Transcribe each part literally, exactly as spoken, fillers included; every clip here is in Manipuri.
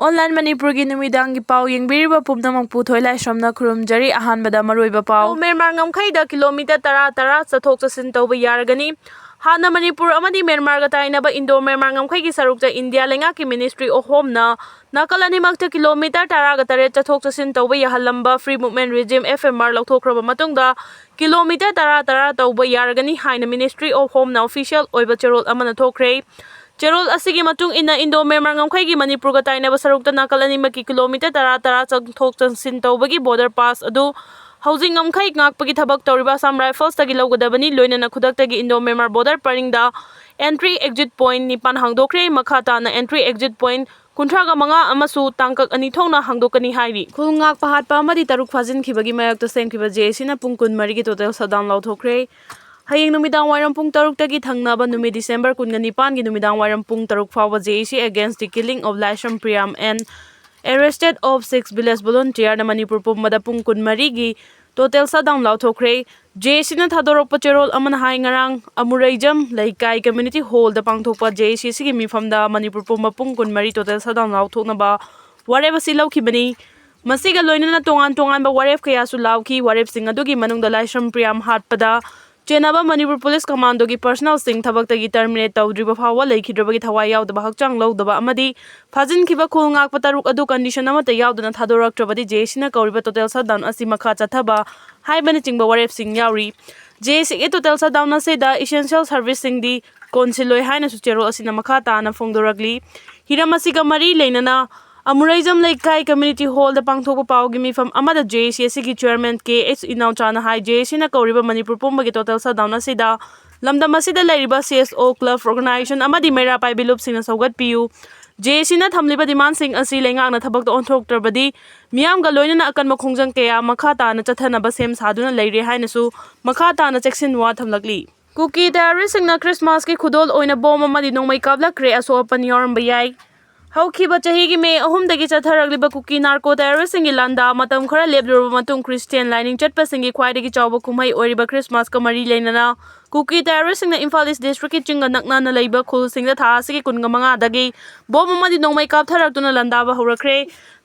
Online ꯃꯅꯤꯄꯨꯔꯒꯤ ꯅꯨꯃꯤꯗꯥꯡꯒꯤ ꯄꯥꯎ ꯌꯦꯡꯕꯤꯔꯤꯕ ꯄꯨꯝꯅꯃꯛꯄꯨ ꯊꯣꯏꯂꯥꯏꯁ꯭ꯔꯝꯅ ꯈꯨꯔꯨꯝꯖꯔꯤ꯫ ꯑꯍꯥꯟꯕꯗ ꯃꯔꯨꯑꯣꯏꯕ ꯄꯥꯎ꯫ ꯃ꯭ꯌꯥꯟꯃꯥꯔ ꯉꯝꯈꯩꯗ ꯀꯤꯂꯣꯃꯤꯇꯔ ꯇꯔꯥ ꯇꯔꯥ ꯆꯠꯊꯣꯛ ꯆꯠꯁꯤꯟ ꯇꯧꯕ ꯌꯥꯔꯒꯅꯤ꯫ ꯍꯥꯟꯅ ꯃꯅꯤꯄꯨꯔ ꯑꯃꯗꯤ ꯃ꯭ꯌꯥꯟꯃꯥꯔꯒ ꯇꯥꯏꯅꯕ ꯏꯟꯗꯣ ꯃ꯭ꯌꯥꯟꯃꯥꯔ ꯉꯝꯈꯩꯒꯤ ꯁꯔꯨꯛꯇ ꯏꯟꯗꯤꯌꯥ ꯂꯩꯉꯥꯛꯀꯤ Ministry of Homeꯅ ꯅꯥꯀꯜ ꯑꯅꯤꯃꯛꯇ ꯀꯤꯂꯣꯃꯤꯇꯔ ꯇꯔꯥꯒ ꯇꯔꯦꯠ ꯆꯠꯊꯣꯛ ꯆꯠꯁꯤꯟ ꯇꯧꯕ ꯌꯥꯍꯜꯂꯝꯕ Free Movement Regime, F M R, ꯂꯧꯊꯣꯛꯈ꯭ꯔꯕ ꯃꯇꯨꯡꯗ ꯀꯤꯂꯣꯃꯤꯇꯔ ꯇꯔꯥ ꯇꯔꯥ ꯇꯧꯕ ꯌꯥꯔꯒꯅꯤ ꯍꯥꯏꯅ Ministry of Homeꯅ official ꯑꯣꯏꯕ ꯆꯦꯔꯣꯜ ꯑꯃꯅ ꯊꯣꯛꯈ꯭ꯔꯦ꯫ ꯆꯦꯔꯣꯜ ꯑꯁꯤꯒꯤ ꯃꯇꯨꯡ ꯏꯟꯅ ꯏꯟꯗꯣ ꯃ꯭ꯌꯥꯟꯃꯥꯔ ꯉꯝꯈꯩꯒꯤ ꯃꯅꯤꯄꯨꯔꯒ ꯇꯥꯏꯅꯕ ꯁꯔꯨꯛꯇ ꯅꯥꯀꯜ ꯑꯅꯤꯃꯛꯀꯤ ꯀꯤꯂꯣꯃꯤꯇꯔ ꯇꯔꯥ ꯇꯔꯥ ꯆꯠꯊꯣꯛ ꯆꯠꯁꯤꯟ ꯇꯧꯕꯒꯤ border pass ꯑꯗꯨ ꯍꯧꯖꯤꯛ ꯉꯝꯈꯩ ꯉꯥꯛꯄꯒꯤ ꯊꯕꯛ ꯇꯧꯔꯤꯕ Assam Riflesꯇꯒꯤ ꯂꯧꯒꯗꯕꯅꯤ꯫ ꯂꯣꯏꯅꯅ ꯈꯨꯗꯛꯇꯒꯤ ꯏꯟꯗꯣ ꯃ꯭ꯌꯥꯟꯃꯥꯔ border ꯄꯔꯤꯡꯗ entry exit point ꯅꯤꯄꯥꯟ ꯍꯥꯡꯗꯣꯛꯈ꯭ꯔꯦ꯫ ꯃꯈꯥ ꯇꯥꯅ entry exit point ꯀꯨꯟꯊ꯭ꯔꯥꯒ ꯃꯉꯥ ꯑꯃꯁꯨ ꯇꯥꯡꯀꯛ ꯑꯅꯤ ꯊꯣꯛꯅ ꯍꯥꯡꯗꯣꯛꯀꯅꯤ ꯍꯥꯏꯔꯤ꯫ ꯈꯨꯜ ꯉꯥꯛꯄ ꯍꯥꯠꯄ ꯑꯃꯗꯤ ꯇꯔꯨꯛ ꯐꯥꯖꯤꯟꯈꯤꯕꯒꯤ ꯃꯥꯌꯣꯛꯇ ꯁꯦꯝꯈꯤꯕ JACꯅ ꯄꯨꯡ ꯀꯨꯟꯃꯔꯤꯒꯤ total shutdown ꯂꯥꯎꯊꯣꯛꯈ꯭ꯔꯦ꯫ ꯍꯌꯦꯡ ꯅꯨꯃꯤꯗꯥꯡ ꯋꯥꯏꯔꯝ ꯄꯨꯡ ꯇꯔꯨꯛꯇꯒꯤ ꯊꯪꯅꯕ ꯅꯨꯃꯤꯠ December ꯀꯨꯟꯒ ꯅꯤꯄꯥꯟꯒꯤ ꯅꯨꯃꯤꯗꯥꯡ ꯋꯥꯏꯔꯝ ꯄꯨꯡ ꯇꯔꯨꯛ ꯐꯥꯎꯕ JAC against the killing of Laishram Priyam and arrested of six village volunteerꯅ Manipur ꯄꯨꯝꯕꯗ ꯄꯨꯡ ꯀꯨꯟꯃꯔꯤꯒꯤ total shutdown ꯂꯥꯎꯊꯣꯛꯈ꯭ꯔꯦ꯫ JACꯅ ꯊꯥꯗꯣꯔꯛꯄ ꯆꯦꯔꯣꯜ ꯑꯃꯅ ꯍꯥꯏ, ꯉꯔꯥꯡ ꯑꯃꯨꯔꯩꯖꯝ ꯂꯩꯀꯥꯏ community hallꯗ ꯄꯥꯡꯊꯣꯛꯄ JAC ꯑꯁꯤꯒꯤ ꯃꯤꯐꯝꯗ ꯃꯅꯤꯄꯨꯔ ꯄꯨꯝꯕ ꯄꯨꯡ ꯀꯨꯟꯃꯔꯤ total shutdown ꯂꯥꯎꯊꯣꯛꯅꯕ ꯋꯥꯔꯦꯞ ꯑꯁꯤ ꯂꯧꯈꯤꯕꯅꯤ꯫ ꯃꯁꯤꯒ ꯂꯣꯏꯅꯅ ꯇꯣꯉꯥꯟ ꯇꯣꯉꯥꯟꯕ ꯋꯥꯔꯦꯞ ꯀꯌꯥꯁꯨ ꯂꯥꯎꯈꯤ꯫ ꯋꯥꯔꯦꯞꯁꯤꯡ ꯑꯗꯨꯒꯤ ꯃꯅꯨꯡꯗ ꯂꯥꯏꯁ꯭ꯔꯝ ꯄ꯭ꯔꯤꯌꯥꯝ ꯍꯥꯠꯄꯗ ꯆꯦꯟꯅꯕ ꯃꯅꯤꯄꯨꯔ ꯄꯨꯂꯤꯁ ꯀꯃꯥꯟꯗꯣꯒꯤ personnelꯁꯤꯡ ꯊꯕꯛꯇꯒꯤ terminate ꯇꯧꯗ꯭ꯔꯤꯕ ꯐꯥꯎꯕ ꯂꯩꯈꯤꯗ꯭ꯔꯕꯒꯤ ꯊꯋꯥꯏ ꯌꯥꯎꯗꯕ ꯍꯛꯆꯥꯡ ꯂꯧꯗꯕ ꯑꯃꯗꯤ ꯐꯥꯖꯤꯟꯈꯤꯕ ꯈꯨꯜ ꯉꯥꯛꯄ ꯇꯔꯨꯛ ꯑꯗꯨ condition ꯑꯃꯠꯇ ꯌꯥꯎꯗꯅ ꯊꯥꯗꯣꯔꯛꯇ꯭ꯔꯕꯗꯤ JACꯅ ꯀꯧꯔꯤꯕ total shutdown ꯑꯁꯤ ꯃꯈꯥ ꯆꯠꯊꯕ ꯍꯥꯏꯕꯅꯆꯤꯡꯕ ꯋꯥꯔꯦꯞꯁꯤꯡ ꯌꯥꯎꯔꯤ꯫ JACꯒꯤ total shutdown ꯑꯁꯤꯗ essential serviceꯁꯤꯡꯗꯤ ꯀꯣꯟꯁꯤꯜꯂꯣꯏ ꯍꯥꯏꯅꯁꯨ ꯆꯦꯔꯣꯜ ꯑꯁꯤꯅ ꯃꯈꯥ ꯇꯥꯅ ꯐꯣꯡꯗꯣꯔꯛꯂꯤ꯫ ꯍꯤꯔꯝ ꯑꯁꯤꯒ ꯃꯔꯤ ꯂꯩꯅꯅ ꯑꯃꯨꯔꯩꯖꯝ ꯂꯩꯀꯥꯏ community hallꯗ ꯄꯥꯡꯊꯣꯛꯄ ꯄꯥꯎꯒꯤ ꯃꯤꯐꯝ ꯑꯃꯗ JAC ꯑꯁꯤꯒꯤ chairman K H ꯏꯅꯥꯎꯆꯥꯅ ꯍꯥꯏ, JACꯅ ꯀꯧꯔꯤꯕ ꯃꯅꯤꯄꯨꯔ ꯄꯨꯝꯕꯒꯤ total shutdown ꯑꯁꯤꯗ ꯂꯝꯗꯝ ꯑꯁꯤꯗ ꯂꯩꯔꯤꯕ CSO, club, organization ꯑꯃꯗꯤ ꯃꯩꯔꯥ ꯄꯥꯏꯕꯤ ꯂꯨꯞꯁꯤꯡꯅ ꯁꯧꯒꯠꯄꯤꯌꯨ꯫ JACꯅ ꯊꯝꯂꯤꯕ demandꯁꯤꯡ ꯑꯁꯤ ꯂꯩꯉꯥꯛꯅ ꯊꯕꯛꯇ ꯑꯣꯟꯊꯣꯛꯇ꯭ꯔꯕꯗꯤ ꯃꯤꯌꯥꯝꯒ ꯂꯣꯏꯅꯅ ꯑꯀꯟꯕ ꯈꯣꯡꯖꯪ ꯀꯌꯥ ꯃꯈꯥ ꯇꯥꯅ ꯆꯠꯊꯅꯕ ꯁꯦꯝ ꯁꯥꯗꯨꯅ ꯂꯩꯔꯦ ꯍꯥꯏꯅꯁꯨ ꯃꯈꯥ ꯇꯥꯅ ꯆꯦꯛꯁꯤꯟꯋꯥ ꯊꯝꯂꯛꯂꯤ꯫ ꯀꯨꯀꯤ terroristꯁꯤꯡꯅ Christmasꯀꯤ ꯈꯨꯗꯣꯜ ꯑꯣꯏꯅ bomb ꯑꯃꯗꯤ ꯅꯣꯡꯃꯩ ꯀꯥꯞꯂꯛꯈ꯭ꯔꯦ꯫ ꯑꯁꯣꯛ ꯑꯄꯟ ꯌꯥꯎꯔꯝꯕ ꯌꯥꯏ꯫ ꯍꯧꯈꯤꯕ ꯆꯍꯤꯒꯤ May ꯑꯍꯨꯝꯗꯒꯤ ꯆꯠꯊꯔꯛꯂꯤꯕ ꯀꯨꯀꯤ narco terroristꯁꯤꯡꯒꯤ ꯂꯥꯟꯗꯥ ꯃꯇꯝ ꯈꯔ ꯂꯦꯞꯂꯨꯔꯕ ꯃꯇꯨꯡ Christian ꯂꯥꯏꯅꯤꯡ ꯆꯠꯄꯁꯤꯡꯒꯤ ꯈ꯭ꯋꯥꯏꯗꯒꯤ ꯆꯥꯎꯕ ꯀꯨꯝꯍꯩ ꯑꯣꯏꯔꯤꯕ Christmasꯀ ꯃꯔꯤ ꯂꯩꯅꯅ ꯀꯨꯀꯤ ꯇꯦꯔꯣꯔꯤꯁꯁꯤꯡꯅ ꯏꯝꯐꯥꯜ ꯏꯁ ꯗꯤꯁꯇ꯭ꯔꯤꯛꯀꯤ ꯆꯤꯡꯒ ꯅꯛꯅꯅ ꯂꯩꯕ ꯈꯨꯜꯁꯤꯡꯗ ꯊꯥ ꯑꯁꯤꯒꯤ ꯀꯨꯟꯃꯉꯥꯗꯒꯤ ꯕꯣꯝ ꯑꯃꯗꯤ ꯅꯣꯡꯃꯩ ꯀꯥꯞꯊꯔꯛꯇꯨꯅ ꯂꯥꯟꯗꯥꯕ ꯍꯧꯔꯛꯈ꯭ꯔꯦ꯫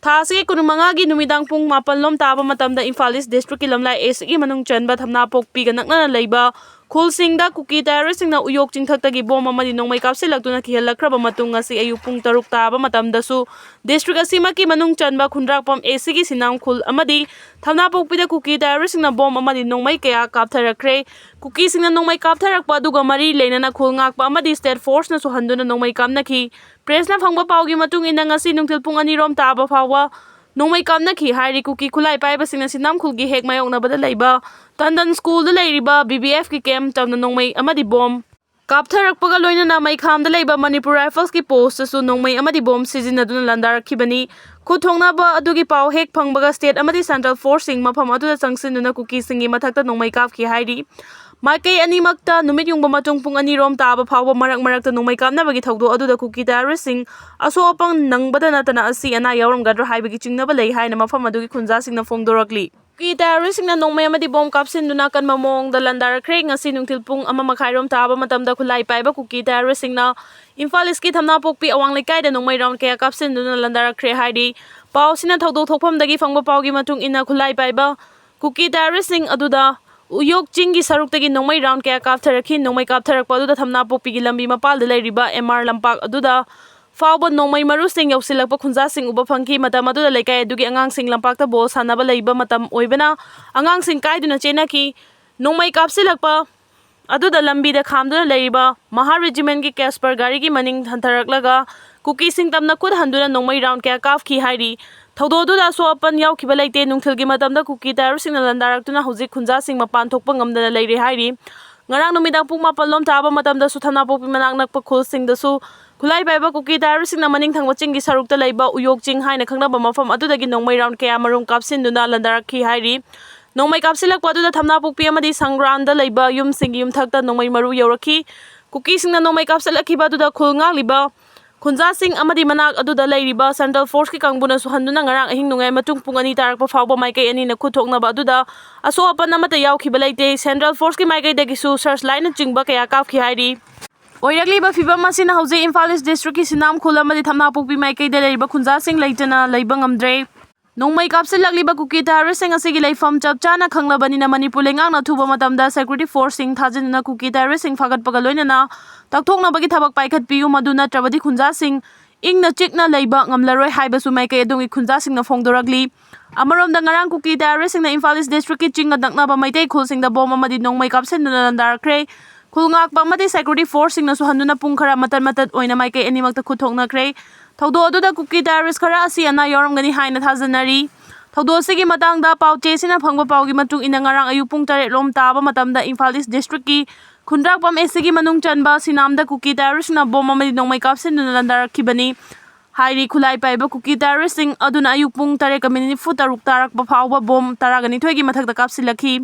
ꯊꯥ ꯑꯁꯤꯒꯤ ꯀꯨꯟꯃꯉꯥꯒꯤ ꯅꯨꯃꯤꯗꯥꯡ ꯄꯨꯡ ꯃꯥꯄꯜ ꯂꯣꯝ ꯇꯥꯕ ꯃꯇꯝꯗ ꯏꯝꯐꯥꯜ ꯏꯁ ꯗꯤꯁꯇ꯭ꯔꯤꯛꯀꯤ ꯂꯝꯂꯥꯏ ꯑꯦꯁꯤꯒꯤ ꯃꯅꯨꯡ ꯆꯟꯕ ꯊꯝꯅꯥꯄꯣꯛꯄꯤꯒ ꯅꯛꯅꯅ ꯂꯩꯕ ꯈꯨꯜꯁꯤꯡꯗ ꯀꯨꯀꯤ ꯇꯦꯔꯣꯔꯤꯁꯁꯤꯡꯅ ꯎꯌꯣꯛ ꯆꯤꯡꯊꯛꯇꯒꯤ ꯕꯣꯝ ꯑꯃꯗꯤ ꯅꯣꯡꯃꯩ ꯀꯥꯞꯁꯤꯜꯂꯛꯇꯨꯅ ꯀꯤꯍꯜꯂꯛꯈ꯭ꯔꯕ ꯃꯇꯨꯡ ꯉꯁꯤ ꯑꯌꯨꯛ ꯄꯨꯡ ꯇꯔꯨꯛ ꯇꯥꯕ ꯃꯇꯝꯗꯁꯨ ꯗꯤꯁꯇ꯭ꯔꯤꯛ ꯑꯁꯤꯃꯛꯀꯤ ꯃꯅꯨꯡ ꯆꯟꯕ ꯈꯨꯟꯗ꯭ꯔꯥꯛꯄꯝ ꯑꯦꯁꯤꯒꯤ ꯁꯤꯅꯥꯝ ꯈꯨꯜ ꯑꯃꯗꯤ ꯊꯝꯅꯥꯄꯣꯛꯄꯤꯗ ꯀꯨꯀꯤ ꯇꯦꯔꯣꯔꯤꯁꯁꯤꯡꯅ ꯕꯣꯝ ꯑꯃꯗꯤ ꯅꯣꯡꯃꯩ ꯀꯌꯥ ꯀꯥꯞꯊꯔꯛꯈ꯭ꯔꯦ꯫ ꯀꯨꯀꯤꯁꯤꯡꯅ ꯅꯣꯡꯃꯩ ꯀꯥꯞꯊꯔꯛꯄ ꯑꯗꯨꯒ ꯃꯔꯤ ꯂꯩꯅꯅ ꯈꯨꯜ ꯉꯥꯛꯄ ꯑꯃꯗꯤ ꯁ꯭ꯇꯦꯠ ꯐꯣꯔꯁꯅꯁꯨ ꯍꯟꯗꯨꯅ ꯅꯣꯡꯃꯩ ꯀꯥꯞꯅꯈꯤ꯫ ꯄ꯭ꯔꯦꯁꯅ ꯐꯪꯕ ꯄꯥꯎꯒꯤ ꯃꯇꯨꯡ ꯏꯟꯅ ꯉꯁꯤ ꯅꯨꯡꯊꯤꯜ ꯄꯨꯡ ꯑꯅꯤꯔꯣꯝ ꯇꯥꯕ ꯐꯥꯎꯕ ꯅꯣꯡꯃꯩ ꯀꯥꯞꯅꯈꯤ ꯍꯥꯏꯔꯤ꯫ ꯀꯨꯀꯤ ꯈꯨꯠꯂꯥꯏ ꯄꯥꯏꯕꯁꯤꯡꯅ ꯁꯤꯅꯥꯝ ꯈꯨꯜꯒꯤ ꯍꯦꯛ ꯃꯥꯌꯣꯛꯅꯕꯗ ꯂꯩꯕ ꯇꯟꯗꯟ ꯁ꯭ꯀꯨꯜꯗ ꯂꯩꯔꯤꯕ ꯕꯤ ꯕꯤ ꯑꯦꯐꯀꯤ ꯀꯦꯝꯞ ꯇꯝꯅ ꯅꯣꯡꯃꯩ ꯑꯃꯗꯤ ꯕꯣꯝ ꯀꯥꯞꯊꯔꯛꯄꯒ ꯂꯣꯏꯅꯅ ꯃꯩꯈꯥꯝꯗ ꯂꯩꯕ ꯃꯅꯤꯄꯨꯔ ꯔꯥꯏꯐꯜꯁꯀꯤ ꯄꯣꯁꯇꯁꯨ ꯅꯣꯡꯃꯩ ꯑꯃꯗꯤ ꯕꯣꯝ ꯁꯤꯖꯤꯟꯅꯗꯨꯅ ꯂꯥꯟꯗꯥꯔꯛꯈꯤꯕꯅꯤ꯫ ꯈꯨꯠ ꯊꯣꯛꯅꯕ ꯑꯗꯨꯒꯤ ꯄꯥꯎ ꯍꯦꯛ ꯐꯪꯕꯒ ꯁ꯭ꯇꯦꯠ ꯑꯃꯗꯤ ꯁꯦꯟꯇ꯭ꯔꯦꯜ ꯐꯣꯔꯁꯁꯤꯡ ꯃꯐꯝ ꯑꯗꯨꯗ ꯆꯪꯁꯤꯟꯗꯨꯅ ꯀꯨꯀꯤꯁꯤꯡꯒꯤ ꯃꯊꯛꯇ ꯅꯣꯡꯃꯩ ꯀꯥꯞꯈꯤ ꯍꯥꯏꯔꯤ꯫ ꯃꯥꯏꯀꯩ ꯑꯅꯤꯃꯛꯇ ꯅꯨꯃꯤꯠ ꯌꯨꯡꯕ ꯃꯇꯨꯡ ꯄꯨꯡ ꯑꯅꯤꯔꯣꯝ ꯇꯥꯕ ꯐꯥꯎꯕ ꯃꯔꯛ ꯃꯔꯛꯇ ꯅꯣꯡꯃꯩ ꯀꯥꯞꯅꯕꯒꯤ ꯊꯧꯗꯣꯛ ꯑꯗꯨꯗ ꯀꯨꯀꯤ ꯇꯦꯔꯣꯔꯤꯁꯁꯤꯡ ꯑꯁꯣꯛ ꯑꯄꯟ ꯅꯪꯕꯗ ꯅꯠꯇꯅ ꯑꯁꯤ ꯑꯅꯥ ꯌꯥꯎꯔꯝꯒꯗ꯭ꯔꯥ ꯍꯥꯏꯕꯒꯤ ꯆꯤꯡꯅꯕ ꯂꯩ ꯍꯥꯏꯅ ꯃꯐꯝ ꯑꯗꯨꯒꯤ ꯈꯨꯟꯖꯥꯁꯤꯡꯅ ꯐꯣꯡꯗꯣꯔꯛꯂꯤ꯫ ꯀꯨꯀꯤ ꯇꯦꯔꯣꯔꯤꯁꯁꯤꯡꯅ ꯅꯣꯡꯃꯩ ꯑꯃꯗꯤ ꯕꯣꯝ ꯀꯥꯞꯁꯤꯟꯗꯨꯅ ꯑꯀꯟꯕ ꯃꯑꯣꯡꯗ ꯂꯥꯟꯗꯥꯔꯛꯈ꯭ꯔꯦ꯫ ꯉꯁꯤ ꯅꯨꯡꯊꯤꯜ ꯄꯨꯡ ꯑꯃ ꯃꯈꯥꯏꯔꯣꯝ ꯇꯥꯕ ꯃꯇꯝꯗ ꯈꯨꯠꯂꯥꯏ ꯄꯥꯏꯕ ꯀꯨꯀꯤ ꯇꯦꯔꯣꯔꯤꯁꯁꯤꯡꯅ ꯏꯝꯐꯥꯜ ꯏꯁꯀꯤ ꯊꯝꯅꯥꯄꯣꯛꯄꯤ ꯑꯋꯥꯡ ꯂꯩꯀꯥꯏꯗ ꯅꯣꯡꯃꯩ ꯔꯥꯎꯟ ꯀꯌꯥ ꯀꯥꯞꯁꯤꯟꯗꯨꯅ ꯂꯥꯟꯗꯥꯔꯛꯈ꯭ꯔꯦ ꯍꯥꯏꯔꯤ꯫ ꯄꯥꯎꯁꯤꯅ ꯊꯧꯗꯣꯛ ꯊꯣꯛꯐꯝꯗꯒꯤ ꯐꯪꯕ ꯄꯥꯎꯒꯤ ꯃꯇꯨꯡ ꯏꯟꯅ ꯈꯨꯠꯂꯥꯏ ꯄꯥꯏꯕ ꯀꯨꯀꯤ ꯇꯦꯔꯣꯔꯤꯁꯁꯤꯡ ꯑꯗꯨꯗ ꯎꯌꯣꯛ ꯆꯤꯡꯒꯤ ꯁꯔꯨꯛꯇꯒꯤ ꯅꯣꯡꯃꯩ ꯔꯥꯎꯟ ꯀꯌꯥ ꯀꯥꯞꯊꯔꯛꯈꯤ꯫ ꯅꯣꯡꯃꯩ ꯀꯥꯞꯊꯔꯛꯄ ꯑꯗꯨꯗ ꯊꯝꯅꯥꯄꯣꯛꯄꯤꯒꯤ ꯂꯝꯕꯤ ꯃꯄꯥꯜꯗ ꯂꯩꯔꯤꯕ ꯑꯦꯝ ꯑꯥꯔ ꯂꯝꯄꯥꯛ ꯑꯗꯨꯗ ꯐꯥꯎꯕ ꯅꯣꯡꯃꯩ ꯃꯔꯨꯁꯤꯡ ꯌꯧꯁꯤꯜꯂꯛꯄ ꯈꯨꯟꯖꯥꯁꯤꯡ ꯎꯕ ꯐꯪꯈꯤ꯫ ꯃꯇꯝ ꯑꯗꯨꯗ ꯂꯩꯀꯥꯏ ꯑꯗꯨꯒꯤ ꯑꯉꯥꯡꯁꯤꯡ ꯂꯝꯄꯥꯛꯇ ꯕꯣꯜ ꯁꯥꯟꯅꯕ ꯂꯩꯕ ꯃꯇꯝ ꯑꯣꯏꯕꯅ ꯑꯉꯥꯡꯁꯤꯡ ꯀꯥꯏꯗꯨꯅ ꯆꯦꯟꯅꯈꯤ꯫ ꯅꯣꯡꯃꯩ ꯀꯥꯞꯁꯤꯜꯂꯛꯄ ꯑꯗꯨꯗ ꯂꯝꯕꯤꯗ ꯈꯥꯝꯗꯨꯅ ꯂꯩꯔꯤꯕ ꯃꯍꯥ ꯔꯦꯖꯤꯃꯦꯟꯒꯤ ꯀꯦꯁꯄꯔ ꯒꯥꯔꯤꯒꯤ ꯃꯅꯤꯡ ꯍꯟꯊꯔꯛꯂꯒ ꯀꯨꯀꯤꯁꯤꯡ ꯇꯝꯅ ꯈꯨꯠ ꯍꯟꯗꯨꯅ ꯅꯣꯡꯃꯩ ꯔꯥꯎꯟ ꯀꯌꯥ ꯀꯥꯞꯈꯤ ꯍꯥꯏꯔꯤ꯫ ꯊꯧꯗꯣꯛ ꯑꯗꯨꯗ ꯑꯁꯣꯛ ꯑꯄꯟ ꯌꯥꯎꯈꯤꯕ ꯂꯩꯇꯦ꯫ ꯅꯨꯡꯊꯤꯜꯒꯤ ꯃꯇꯝꯗ ꯀꯨꯀꯤ ꯇꯦꯔꯣꯔꯤꯁꯁꯤꯡꯅ ꯂꯥꯟꯗꯥꯔꯛꯇꯨꯅ ꯍꯧꯖꯤꯛ ꯈꯨꯟꯖꯥꯁꯤꯡ ꯃꯄꯥꯟ ꯊꯣꯛꯄ ꯉꯝꯗꯅ ꯂꯩꯔꯦ ꯍꯥꯏꯔꯤ꯫ ꯉꯔꯥꯡ ꯅꯨꯃꯤꯗꯥꯡ ꯄꯨꯡ ꯃꯥꯄꯜ ꯂꯣꯝ ꯇꯥꯕ ꯃꯇꯝꯗꯁꯨ ꯊꯝꯅꯥꯄꯣꯛꯄꯤ ꯃꯅꯥꯛ ꯅꯛꯄ ꯈꯨꯜꯁꯤꯡꯗꯁꯨ ꯈꯨꯠꯂꯥꯏ ꯄꯥꯏꯕ ꯀꯨꯀꯤ ꯇꯦꯔꯣꯔꯤꯁꯁꯤꯡꯅ ꯃꯅꯤꯡ ꯊꯪꯕ ꯆꯤꯡꯒꯤ ꯁꯔꯨꯛꯇ ꯂꯩꯕ ꯎꯌꯣꯛ ꯆꯤꯡ ꯍꯥꯏꯅ ꯈꯪꯅꯕ ꯃꯐꯝ ꯑꯗꯨꯗꯒꯤ ꯅꯣꯡꯃꯩ ꯔꯥꯎꯟ ꯀꯌꯥ ꯃꯔꯨꯝ ꯀꯥꯞꯁꯤꯟꯗꯨꯅ ꯂꯥꯟꯗꯥꯔꯛꯈꯤ ꯍꯥꯏꯔꯤ꯫ ꯅꯣꯡꯃꯩ ꯀꯥꯞꯁꯤꯜꯂꯛꯄ ꯑꯗꯨꯗ ꯊꯝꯅꯥꯄꯣꯛꯄꯤ ꯑꯃꯗꯤ ꯁꯪꯒ꯭ꯔꯥꯟꯗ ꯂꯩꯕ ꯌꯨꯝꯁꯤꯡꯒꯤ ꯌꯨꯝꯊꯛꯇ ꯅꯣꯡꯃꯩ ꯃꯔꯨ ꯌꯧꯔꯛꯈꯤ꯫ ꯀꯨꯀꯤꯁꯤꯡꯅ ꯅꯣꯡꯃꯩ ꯀꯥꯞꯁꯤꯜꯂꯛꯈꯤꯕ ꯑꯗꯨꯗ ꯈꯨꯜ ꯉꯥꯛꯂꯤꯕ ꯈꯨꯟꯖꯥꯁꯤꯡ ꯑꯃꯗꯤ ꯃꯅꯥꯛ ꯑꯗꯨꯗ ꯂꯩꯔꯤꯕ Central Forceꯀꯤ ꯀꯥꯡꯕꯨꯅꯁꯨ ꯍꯟꯗꯨꯅ ꯉꯔꯥꯡ ꯑꯍꯤꯡ ꯅꯣꯡꯌꯥꯏ ꯃꯇꯨꯡ ꯄꯨꯡ ꯑꯅꯤ ꯇꯥꯔꯛꯄ ꯐꯥꯎꯕ ꯃꯥꯏꯀꯩ ꯑꯅꯤꯅ ꯈꯨꯠ ꯊꯣꯛꯅꯕ ꯑꯗꯨꯗ ꯑꯁꯣꯛ ꯑꯄꯟ ꯑꯃꯠꯇ ꯌꯥꯎꯈꯤꯕ ꯂꯩꯇꯦ꯫ Central Forceꯀꯤ ꯃꯥꯏꯀꯩꯗꯒꯤꯁꯨ searchlightꯅꯆꯤꯡꯕ ꯀꯌꯥ ꯀꯥꯞꯈꯤ ꯍꯥꯏꯔꯤ꯫ ꯑꯣꯏꯔꯛꯂꯤꯕ ꯐꯤꯕꯝ ꯑꯁꯤꯅ ꯍꯧꯖꯤꯛ ꯏꯝꯐꯥꯜ East Districtꯀꯤ ꯁꯤꯅꯥꯝ ꯈꯨꯜ ꯑꯃꯗꯤ ꯊꯝꯅꯥꯄꯣꯛꯄꯤ ꯃꯥꯏꯀꯩꯗ ꯂꯩꯔꯤꯕ ꯈꯨꯟꯖꯥꯁꯤꯡ ꯂꯩꯇꯅ ꯂꯩꯕ ꯉꯝꯗ꯭ꯔꯦ꯫ ꯅꯣꯡꯃꯩ ꯀꯥꯞꯁꯤꯜꯂꯛꯂꯤꯕ ꯀꯨꯀꯤ terroristꯁꯤꯡ ꯑꯁꯤꯒꯤ ꯂꯩꯐꯝ ꯆꯞ ꯆꯥꯅ ꯈꯪꯂꯕꯅꯤꯅ ꯃꯅꯤꯄꯨꯔ ꯂꯩꯉꯥꯛꯅ ꯑꯊꯨꯕ ꯃꯇꯝꯗ security forceꯁꯤꯡ ꯊꯥꯖꯤꯟꯗꯨꯅ ꯀꯨꯀꯤ terroristꯁꯤꯡ ꯐꯥꯒꯠꯄꯒ ꯂꯣꯏꯅꯅ ꯇꯛꯊꯣꯛꯅꯕꯒꯤ ꯊꯕꯛ ꯄꯥꯏꯈꯠꯄꯤꯌꯨ, ꯃꯗꯨ ꯅꯠꯇ꯭ꯔꯕꯗꯤ ꯈꯨꯟꯖꯥꯁꯤꯡ ꯏꯪꯅ ꯆꯤꯛꯅ ꯂꯩꯕ ꯉꯝꯂꯔꯣꯏ ꯍꯥꯏꯕꯁꯨ ꯃꯥꯏꯀꯩ ꯑꯗꯣꯝꯒꯤ ꯈꯨꯟꯖꯥꯁꯤꯡꯅ ꯐꯣꯡꯗꯣꯔꯛꯂꯤ꯫ ꯑꯃꯔꯣꯝꯗ ꯉꯔꯥꯡ ꯀꯨꯀꯤ terroristꯁꯤꯡꯅ ꯏꯝꯐꯥꯜ East Districtꯀꯤ ꯆꯤꯡꯒ ꯅꯛꯅꯕ ꯃꯩꯇꯩ ꯈꯨꯜꯁꯤꯡꯗ bomb ꯑꯃꯗꯤ ꯅꯣꯡꯃꯩ ꯀꯥꯞꯁꯤꯟꯗꯨꯅ ꯂꯥꯟꯗꯥꯔꯛꯈ꯭ꯔꯦ꯫ ꯈꯨꯜ ꯉꯥꯛꯄ ꯑꯃꯗꯤ security forceꯁꯤꯡꯅꯁꯨ ꯍꯟꯗꯨꯅ ꯄꯨꯡ ꯈꯔ ꯃꯇꯠ ꯃꯇꯠ ꯑꯣꯏꯅ ꯃꯥꯏꯀꯩ ꯑꯅꯤꯃꯛꯇ ꯈꯨꯠ ꯊꯣꯛꯅꯈ꯭ꯔꯦ꯫ ꯊꯧꯗꯣꯛ ꯑꯗꯨꯗ ꯀꯨꯀꯤ terrorist ꯈꯔ ꯑꯁꯤ ꯑꯅꯥ ꯌꯥꯎꯔꯝꯒꯅꯤ ꯍꯥꯏꯅ ꯊꯥꯖꯅꯔꯤ꯫ ꯊꯧꯗꯣꯛ ꯑꯁꯤꯒꯤ ꯃꯇꯥꯡꯗ ꯄꯥꯎ ꯆꯦꯁꯤꯅ ꯐꯪꯕ ꯄꯥꯎꯒꯤ ꯃꯇꯨꯡ ꯏꯟꯅ ꯉꯔꯥꯡ ꯑꯌꯨꯛ ꯄꯨꯡ ꯇꯔꯦꯠ ꯂꯣꯝ ꯇꯥꯕ ꯃꯇꯝꯗ ꯏꯝꯐꯥꯜ East Districtꯀꯤ ꯈꯨꯟꯗ꯭ꯔꯥꯛꯄꯝ ꯑꯦꯁꯤꯒꯤ ꯃꯅꯨꯡ ꯆꯟꯕ ꯁꯤꯅꯥꯝꯗ ꯀꯨꯀꯤ terroristꯅ bomb ꯑꯃꯗꯤ ꯅꯣꯡꯃꯩ ꯀꯥꯞꯁꯤꯟꯗꯨꯅ ꯂꯥꯟꯗꯥꯔꯛꯈꯤꯕꯅꯤ ꯍꯥꯏꯔꯤ꯫ ꯈꯨꯠꯂꯥꯏ ꯄꯥꯏꯕ ꯀꯨꯀꯤ terroristꯁꯤꯡ ꯑꯗꯨꯅ ꯑꯌꯨꯛ ꯄꯨꯡ ꯇꯔꯦꯠꯀ minute ꯅꯤꯐꯨ ꯇꯔꯨꯛ ꯇꯥꯔꯛꯄ ꯐꯥꯎꯕ bomb ꯇꯔꯥꯒ ꯅꯤꯊꯣꯏꯒꯤ ꯃꯊꯛꯇ ꯀꯥꯞꯁꯤꯜꯂꯛꯈꯤ꯫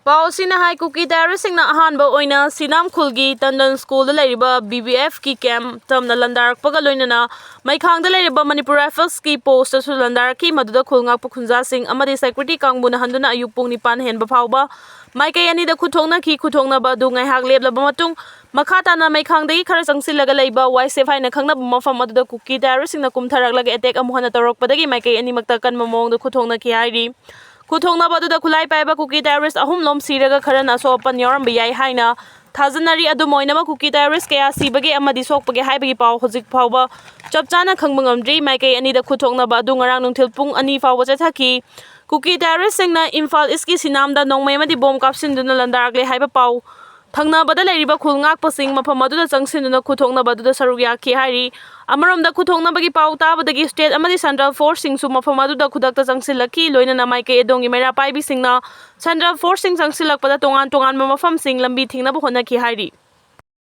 ꯄꯥꯎ ꯑꯁꯤꯅ ꯍꯥꯏ, ꯀꯨꯀꯤ terroristꯁꯤꯡꯅ ꯑꯍꯥꯟꯕ ꯑꯣꯏꯅ ꯁꯤꯅꯥꯝ ꯈꯨꯜꯒꯤ ꯇꯟꯗꯟ schoolꯗ ꯂꯩꯔꯤꯕ BBFꯀꯤ camp ꯇꯝꯅ ꯂꯥꯟꯗꯥꯔꯛꯄꯒ ꯂꯣꯏꯅꯅ ꯃꯩꯈꯥꯡꯗ ꯂꯩꯔꯤꯕ Manipur Riflesꯀꯤ postꯇꯁꯨ ꯂꯥꯟꯗꯥꯔꯛꯈꯤ꯫ ꯃꯗꯨꯗ ꯈꯨꯜ ꯉꯥꯛꯄ ꯈꯨꯟꯖꯥꯁꯤꯡ ꯑꯃꯗꯤ security ꯀꯥꯡꯕꯨꯅ ꯍꯟꯗꯨꯅ ꯑꯌꯨꯛ ꯄꯨꯡ ꯅꯤꯄꯥꯟ ꯍꯦꯟꯕ ꯐꯥꯎꯕ ꯃꯥꯏꯀꯩ ꯑꯅꯤꯗ ꯈꯨꯠ ꯊꯣꯛꯅꯈꯤ꯫ ꯈꯨꯠ ꯊꯣꯛꯅꯕ ꯑꯗꯨ ꯉꯥꯏꯍꯥꯛ ꯂꯦꯞꯂꯕ ꯃꯇꯨꯡ ꯃꯈꯥ ꯇꯥꯅ ꯃꯩꯈꯥꯡꯗꯒꯤ ꯈꯔ ꯆꯪꯁꯤꯜꯂꯒ ꯂꯩꯕ ꯋꯥꯏꯁꯦꯞ ꯍꯥꯏꯅ ꯈꯪꯅꯕ ꯃꯐꯝ ꯑꯗꯨꯗ ꯀꯨꯀꯤ terroristꯁꯤꯡꯅ ꯀꯨꯝꯊꯔꯛꯂꯒ attack ꯑꯃꯨꯛ ꯍꯟꯅ ꯇꯧꯔꯛꯄꯗꯒꯤ ꯃꯥꯏꯀꯩ ꯑꯅꯤꯃꯛꯇ ꯑꯀꯟꯕ ꯃꯑꯣꯡꯗ ꯈꯨꯠ ꯊꯣꯛꯅꯈꯤ ꯍꯥꯏꯔꯤ꯫ ꯈꯨꯠ ꯊꯣꯛꯅꯕ ꯑꯗꯨꯗ ꯈꯨꯠꯂꯥꯏ ꯄꯥꯏꯕ ꯀꯨꯀꯤ terrorist ꯑꯍꯨꯝ ꯂꯣꯝ ꯁꯤꯔꯒ ꯈꯔꯅ ꯑꯁꯣꯛ ꯑꯄꯟ ꯌꯥꯎꯔꯝꯕ ꯌꯥꯏ ꯍꯥꯏꯅ ꯊꯥꯖꯅꯔꯤ꯫ ꯑꯗꯨꯝ ꯑꯣꯏꯅꯃꯛ, ꯀꯨꯀꯤ terrorist ꯀꯌꯥ ꯁꯤꯕꯒꯦ ꯑꯃꯗꯤ ꯁꯣꯛꯄꯒꯦ ꯍꯥꯏꯕꯒꯤ ꯄꯥꯎ ꯍꯧꯖꯤꯛ ꯐꯥꯎꯕ ꯆꯞ ꯆꯥꯅ ꯈꯪꯕ ꯉꯝꯗ꯭ꯔꯤ꯫ ꯃꯥꯏꯀꯩ ꯑꯅꯤꯗ ꯈꯨꯠ ꯊꯣꯛꯅꯕ ꯑꯗꯨ ꯉꯔꯥꯡ ꯅꯨꯡꯊꯤꯜ ꯄꯨꯡ ꯑꯅꯤ ꯐꯥꯎꯕ ꯆꯠꯊꯈꯤ꯫ ꯀꯨꯀꯤ terroristꯁꯤꯡꯅ ꯏꯝꯐꯥꯜ Eastꯀꯤ ꯁꯤꯅꯥꯝꯗ ꯅꯣꯡꯃꯩ ꯑꯃꯗꯤ bomb ꯀꯥꯞꯁꯤꯟꯗꯨꯅ ꯂꯥꯟꯗꯥꯔꯛꯂꯦ ꯍꯥꯏꯕ ꯄꯥꯎ ꯊꯪꯅꯕꯗ ꯂꯩꯔꯤꯕ ꯈꯨꯜ ꯉꯥꯛꯄꯁꯤꯡ ꯃꯐꯝ ꯑꯗꯨꯗ ꯆꯪꯁꯤꯟꯗꯨꯅ ꯈꯨꯠ ꯊꯣꯛꯅꯕ ꯑꯗꯨꯗ ꯁꯔꯨꯛ ꯌꯥꯈꯤ ꯍꯥꯏꯔꯤ꯫ ꯑꯃꯔꯣꯝꯗ, ꯈꯨꯠ ꯊꯣꯛꯅꯕꯒꯤ ꯄꯥꯎ ꯇꯥꯕꯗꯒꯤ state ꯑꯃꯗꯤ central forceꯁꯤꯡꯁꯨ ꯃꯐꯝ ꯑꯗꯨꯗ ꯈꯨꯗꯛꯇ ꯆꯪꯁꯤꯜꯂꯛꯈꯤ꯫ ꯂꯣꯏꯅꯅ ꯃꯥꯏꯀꯩ ꯑꯗꯣꯝꯒꯤ ꯃꯩꯔꯥ ꯄꯥꯏꯕꯤꯁꯤꯡꯅ central forceꯁꯤꯡ ꯆꯪꯁꯤꯜꯂꯛꯄꯗ ꯇꯣꯉꯥꯟ ꯇꯣꯉꯥꯟꯕ ꯃꯐꯝꯁꯤꯡ ꯂꯝꯕꯤ ꯊꯤꯡꯅꯕ ꯍꯣꯠꯅꯈꯤ ꯍꯥꯏꯔꯤ꯫